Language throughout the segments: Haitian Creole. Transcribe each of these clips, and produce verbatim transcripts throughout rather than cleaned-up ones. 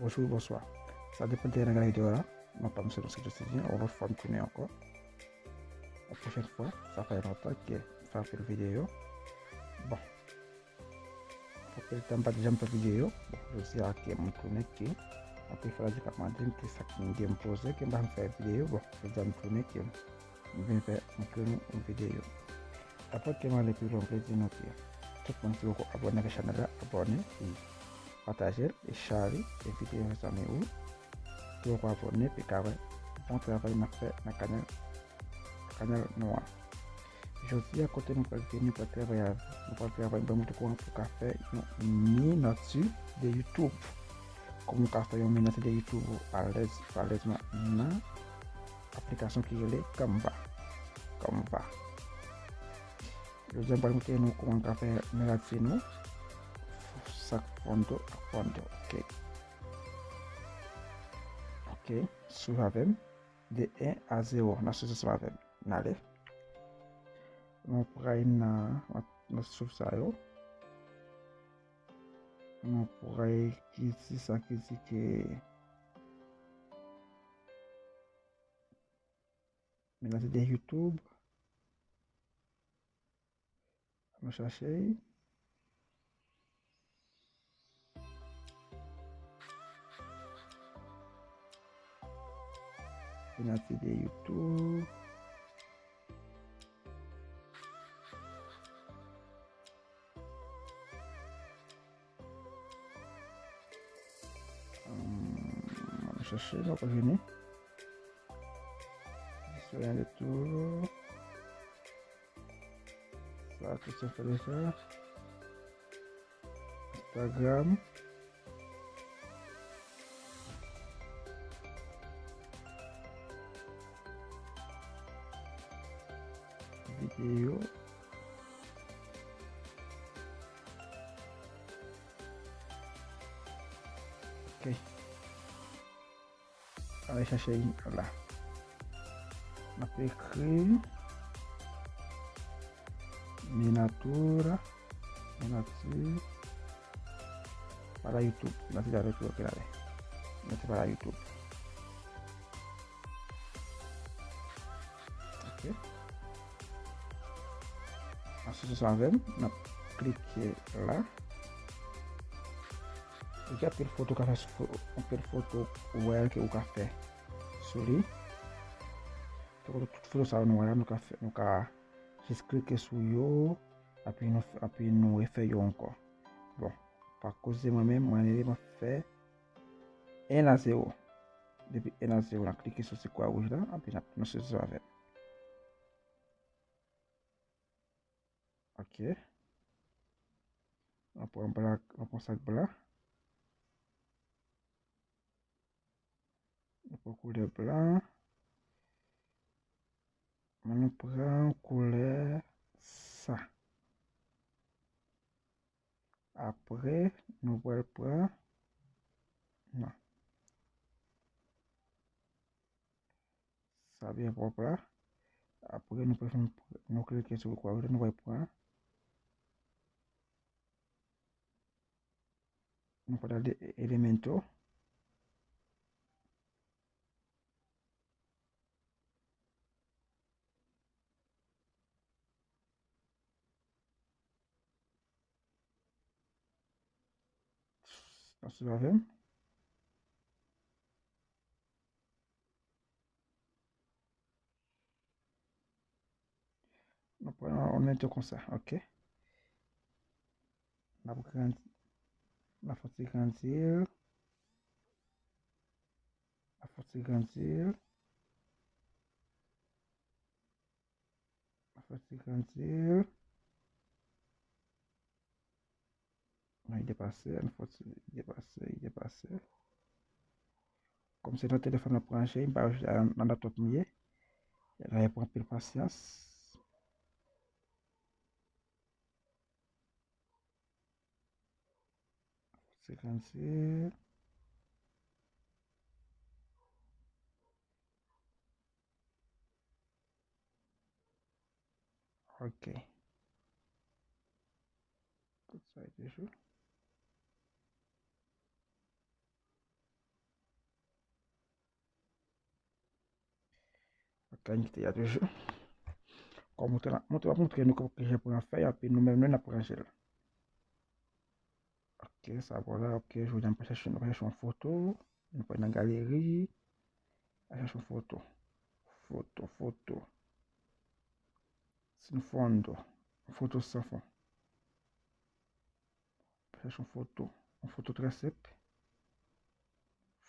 Bonjou, bonswa. Sa depann de nan gade videyo la. Non pa m se Joseph Didien, yon lòt fwa m tounen ankò. Yon pwochèn fwa, sa fè lontan ke m fè anpil videyo. Bon. Anpil tan m pa t janm fè videyo. Bon, jodi a ke m tounen ke anpil fwa la di k ap mande m ki sa k m gen m poze, ke m pa janm fè videyo. Bon, jodi a m tounen ke m vin fè anpil yon videyo. Avan ke m ale pi lwen, m vle di nou ke tout moun ki poko abòne avèk chanèl la, abòne, e pataje l, e share l, e videyo zanmi ou. Ki poko abòne, pi ka wè bon travay n ap fè nan kanal, kanal nou an. Jodi a, kote nou pral vini, nou pral travay, nou pral travay, ban m montre kòman pou ka fè yon minati de YouTube. Kòman w ka fè yon minati de YouTube alèz, alèzman nan aplikasyon ki rele Canva. Canva. Jodi a, m pral montre nou kòman nou ka fè minati nou. Sak fondo ak fondo. Ok. Ok. Swiv avè m. De en a zewo. N ap swiv ansanm avè m. N ale. Nou pral nan, nan souf sa yo. Nou pral ki di sa ki di ke men nan se de YouTube. Nou chache. Penalty de YouTube. Hum, nou chache, nou pa jwenn li. Jis fè yon retour. Sa, tout sa fè deja. Instagram. Videyo. Ok. Ale chache la. N ap ekri Minatura, Minatura para YouTube. Minatura para YouTube, ok, la. Minatura para YouTube. Ok. Asosye sa avè m, n ap klike la. Gen anpil foto w ka fè sou fo-, anpil foto ou wè ke ou ka fè sou li. Tout foto sa yo nou wè la, nou ka fè, nou ka jis klike sou yo, epi nou, epi nou refè yo ankò. Bon, pa koze mwen menm, mwen rele m ap fè en a zewo. Depi en a zewo, n ap klike sou ti kwa wouj la, epi n ap, nou sezi avè l. Ok. N ap pran blan, n ap pran sak blan. Nou pran koulè blan. Men nou pran koulè sa. Apre, nou pral pran, non. Sa byen pwòp la. Apre, nou pral fè, nou klike sou kwa, nou pral pran. Nou pral de Elementor. Pase avè m. Nou pran, nou mete konsa, ok. N ap grandi, n ap fè ti grandi l. N ap fè ti grandi l. N ap fè ti grandi l. Ann depase, ann fè ti depase, depase. Kòm se nan telefòn mwen pran jè, m pa wè nan laptop m ye. Sa pran anpil pasyans. Senkannsenk. Ok. Tout sa e toujou. Ok, n kite a toujou. Kòm mwen te la, mwen te ap montre nou kòman ke jan pou n fè, epi nou menm nou n ap ranje l. Ok, sa bon la, ok, jodi a m pral chèche, nou pral chèche yon foto, nou pral nan galeri, al chèche yon foto. Foto, foto. Sin fondo, yon foto san fon. Chèche yon foto. Yon foto trè senp.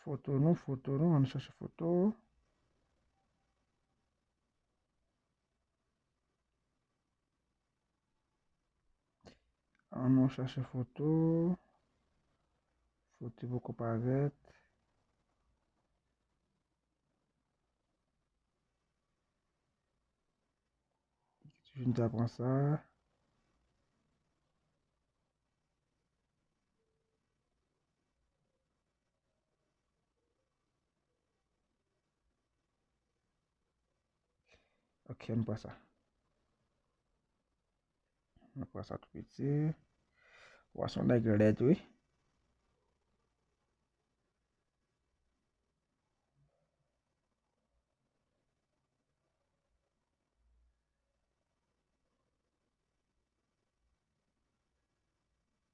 Foto nou, foto nou, ann chèche foto. Ann nou chèche foto. Foto poko parèt. Toujou n ta pran sa. Ok, ann pran sa. Ann pran sa tou piti. Wa, se yon nèg lèd, wi.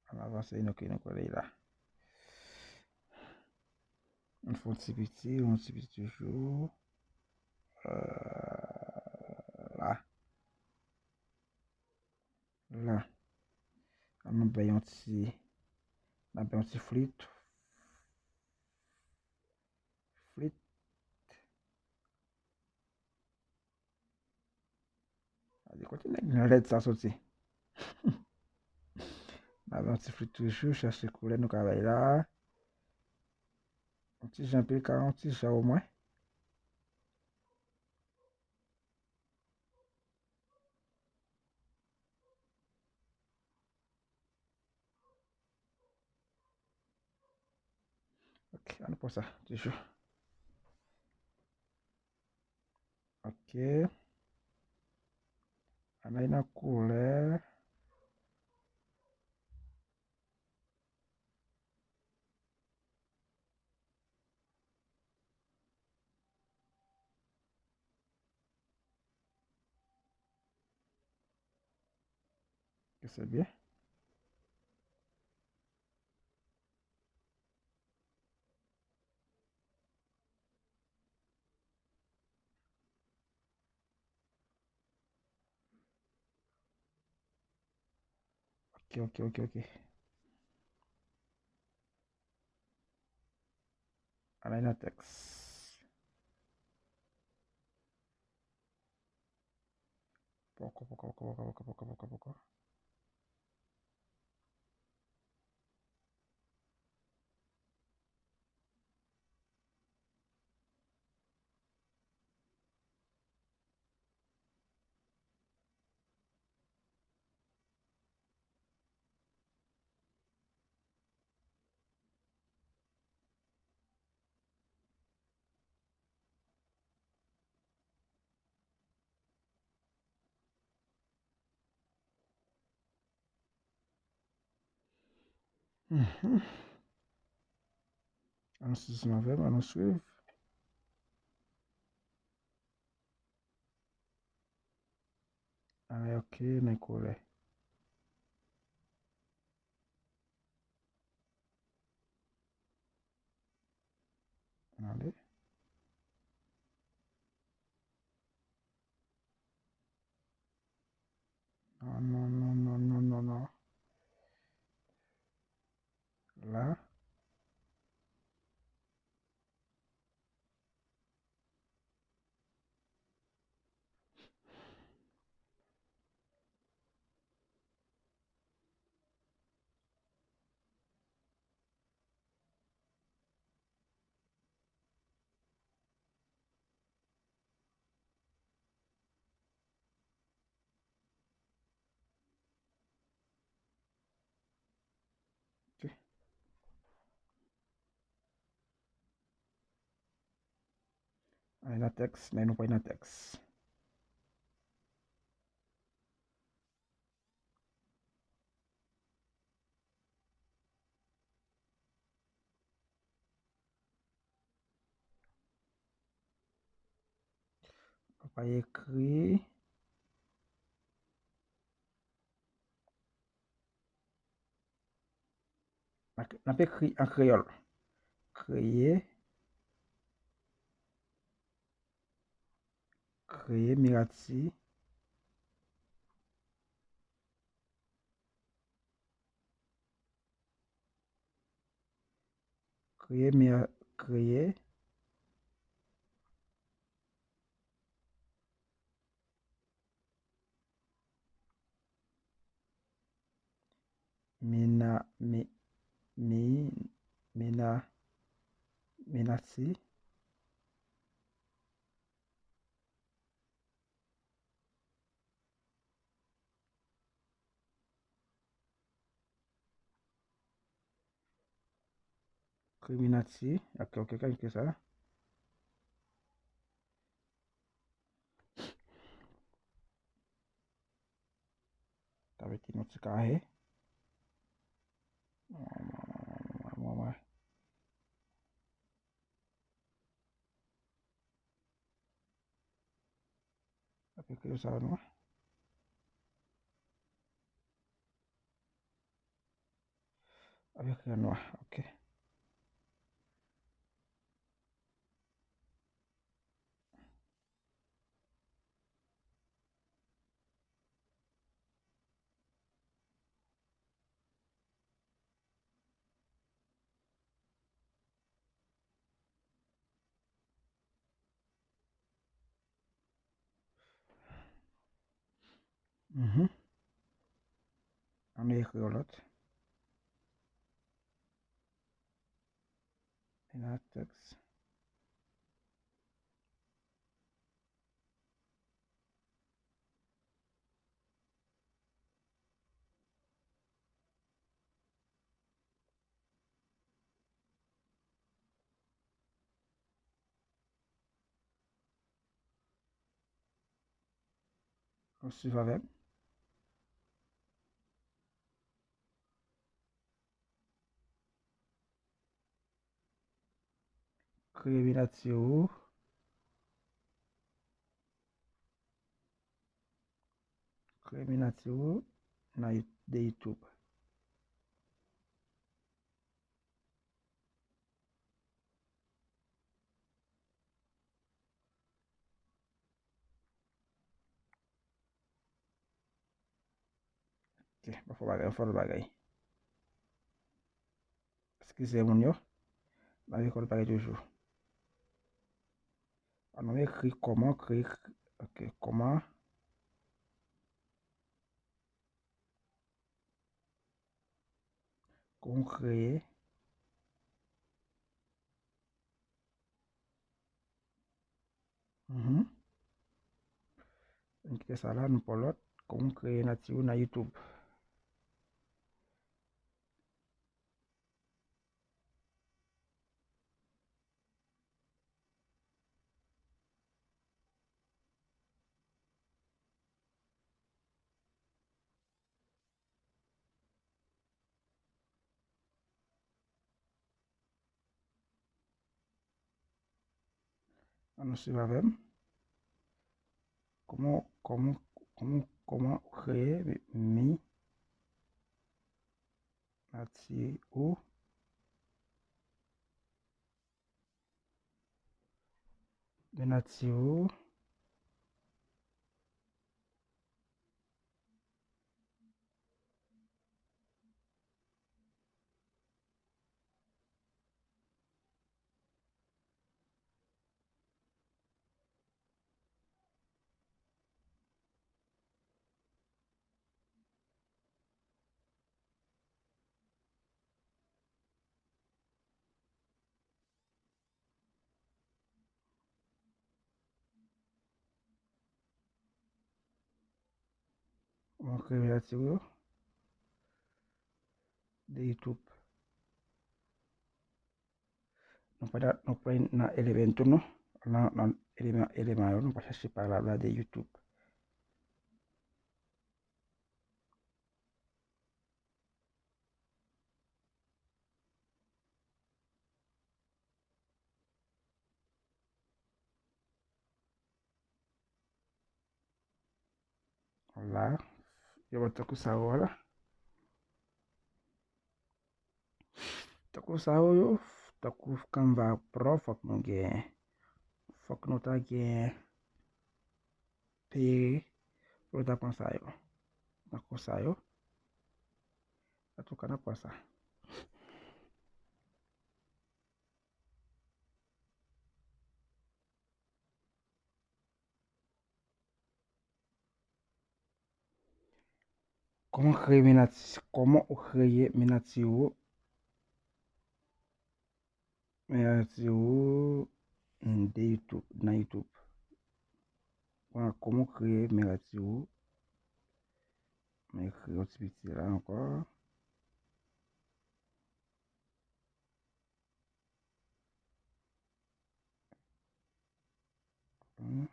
Ann avanse, nou ke nou kole la. Ann fè yon ti piti, yon ti piti toujou. Euh, la. La. Ann nou bay yon ti, n ap bay yon ti flit. Flit. Gade kote nèg lèd sa soti. N ap yon ti flit toujou, chèche koulè nou ka bay la. Yon ti jan pil ka, yon ti jan omwen. Ok, ann pran sa, toujou. Ok. Ann al nan koulè. Ke se byen. Ok, ok, ok, ok. Ann al nan tèks. Poko, poko, poko. Mhm. Ann swiv ansanm avè m, ann swiv. Ann al, ok, nan koulè. Gade. Non, non, non, non, non, non, non. La. Ok. Ann al nan tèks, men nou pa nan tèks. Ou pral ekri. N ap ekri an kreyòl. Kreye. Kreye Mirati. Kreye, mi, kreye. Mina, mi, mi, mina, minati. Kriminati. Ok, ok, ok, sa. Ta mete yon ti kaye. Apre kreyo sa nou. Apre kreyo nwa, ok. Mhm. Ann nou ekri yon lòt. Mena tèks. Ann swiv avè m. Kreye minati ou. Kreye minati ou nan You-, de YouTube. Ok, pa fò bagay, pa fò bagay. Eskize moun yo. N ap ekri bagay toujou. An nou ekri kòman kreye, ok, kòman, kòman kreye. Mhm. N kite sa la, nou pran lòt. Kòman kreye minati ou nan YouTube. Ann nou swiv avè m. Kòman, kòman, kòman, kòman kreye mi, minati ou. Minati ou. Mwen kreye minati ou yo de YouTube. Nou pa, nou pa nan eleman tou non. Nan, nan eleman, eleman yo, nou pa chache pa la, la de YouTube. La, yo ba tankou sa yo la. Tankou sa yo, yo, tankou Canva Pro, fòk nou gen, fòk nou ta gen peye pou nou ta pran sa yo. Tankou sa yo. Antouka, n ap pran sa. Kòman kreye minati, kòman ou kreye minati ou, minati ou de YouTube, nan YouTube. Voilà, kòman kreye minati ou. Mwen ekri yon ti piti la ankò. Hmm.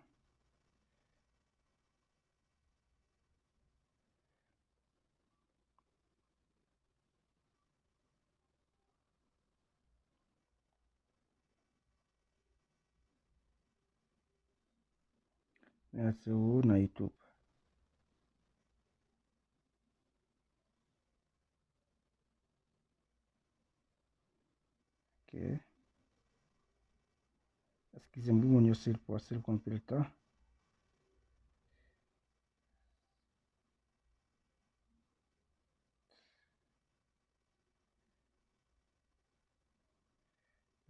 Mèsi ou nan YouTube. Ok. Eskize m pou moun yo si l pran, si l pran anpil tan.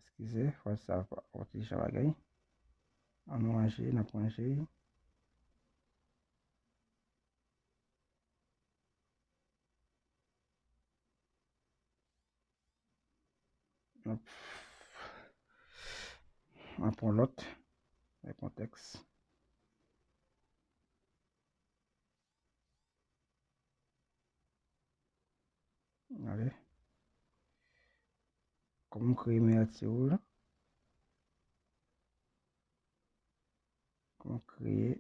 Eskize, fwa sa w ap ti jan bagay. Ann manje, n ap manje. N ap, n ap pran lòt. N ap pran tèks. Ale. Kòman w kreye minati ou la? Kòman w kreye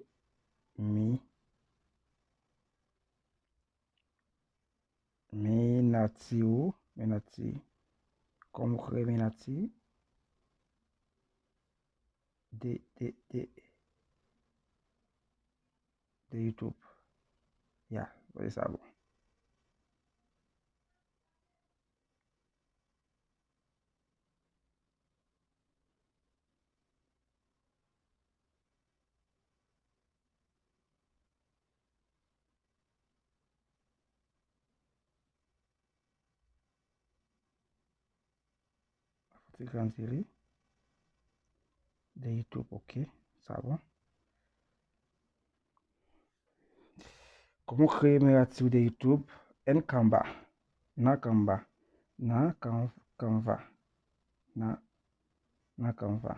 mi, minati ou, minati. Kòman w kreye minati de, de, de, de YouTube. Ya, voye sa bon. Fò ti grandi li. De YouTube, ok. Sa bon. Kòman w kreye minati de YouTube? Nan Canva. Nan Canva. Nan Can-, Canva. Nan, nan Canva.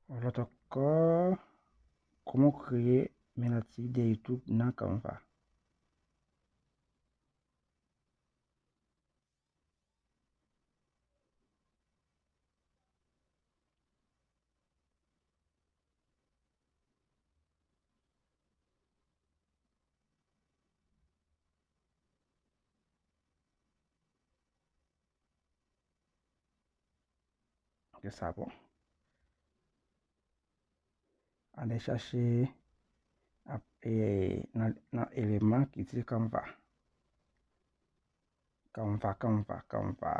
Yon lòt ankò, kòman w kreye minati de YouTube nan Canva? Ok, sa bon. Ale chache ap, e, nan, nan eleman ki di Canva. Canva, Canva, Canva.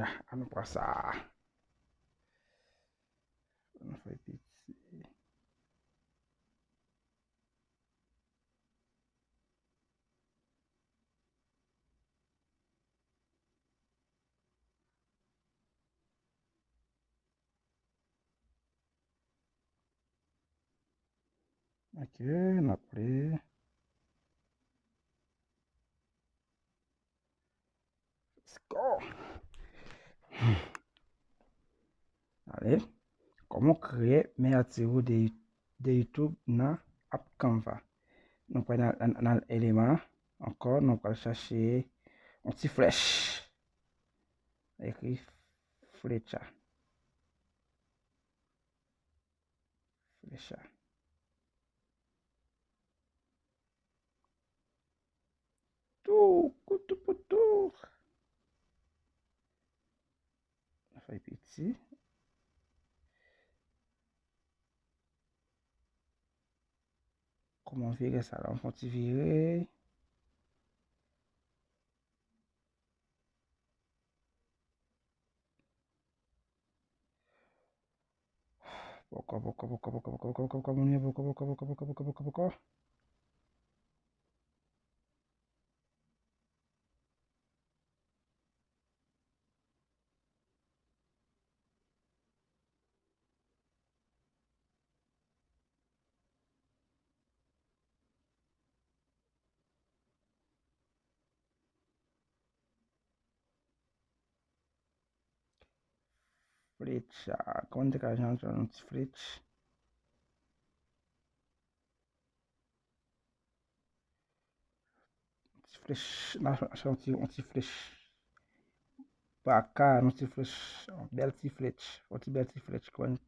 Ah, ann pran sa. Ann fè piti. Ok, n ap li. Let's go. Ale, kòman w kreye minati ou de, de YouTube nan app Canva? Nou pral nan, nan, nan eleman ankò, nou pral chache yon ti flèch. Ekri flecha. Flecha. Tou, koutou poutou. Fèy piti. Kòman vire sa la? Yon ti vire. Poko, poko, poko, poko, poko, poko, poko, poko, moun yo, poko, poko, poko, poko, poko, poko, poko. Flèch, ah, kòman te ka jan yon ti flèch? Ti flèch, la, se yon ti, yon ti flèch. Baka, yon ti flèch, yon bèl ti flèch, yon ti bèl ti flèch, kwen.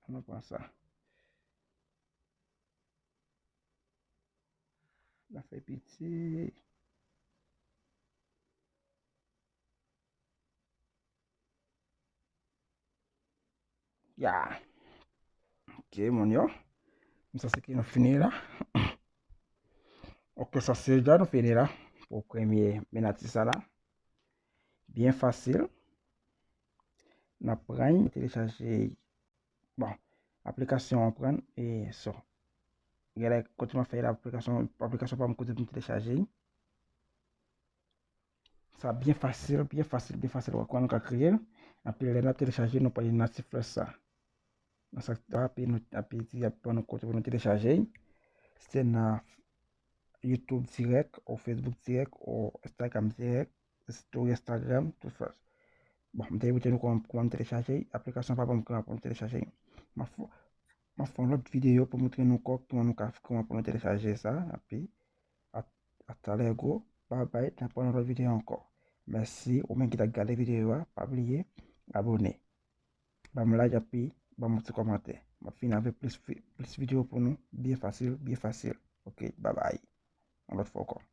Ann pran sa. N a fè piti. Ya. Ok, moun yo. Sa se ki nou fini la. Ok, sa se deja nou fini la. Pou premye menati sa la. Byen fasil. N ap pran, telechaje. Bon, aplikasyon an pran e so. Genlè kote m ap fè la aplikasyon, aplikasyon pa m kote pou m telechaje. Sa byen fasil, byen fasil, byen fasil. Wè kòman nou ka kreye l. Anpil lè n ap telechaje, nou pa gen natif flèch sa. Nan sa k ape nou ape di ap ban nou kote pou nou telechaje. Se nan YouTube dirèk, ou Facebook dirèk, ou Instagram dirèk, story Instagram, tout fas. Bon, m te montre nou kòman, kòman m telechaje aplikasyon pa ban m kòman pou m telechaje. M ap fè, m ap fè yon lòt videyo pou montre nou kò-, kòman nou ka, kòman pou nou telechaje sa. Epi, a, a talè gwo, bye bye, n ap wè nan lòt videyo ankò. Mèsi, ou menm ki t ap gade videyo a, pa bliye, abòne. Ban m like, epi ban m yon ti kòmantè. M ap vin avèk plis vi-, plis videyo pou nou, byen fasil, byen fasil. Ok, bye bye. Yon lòt fwa ankò.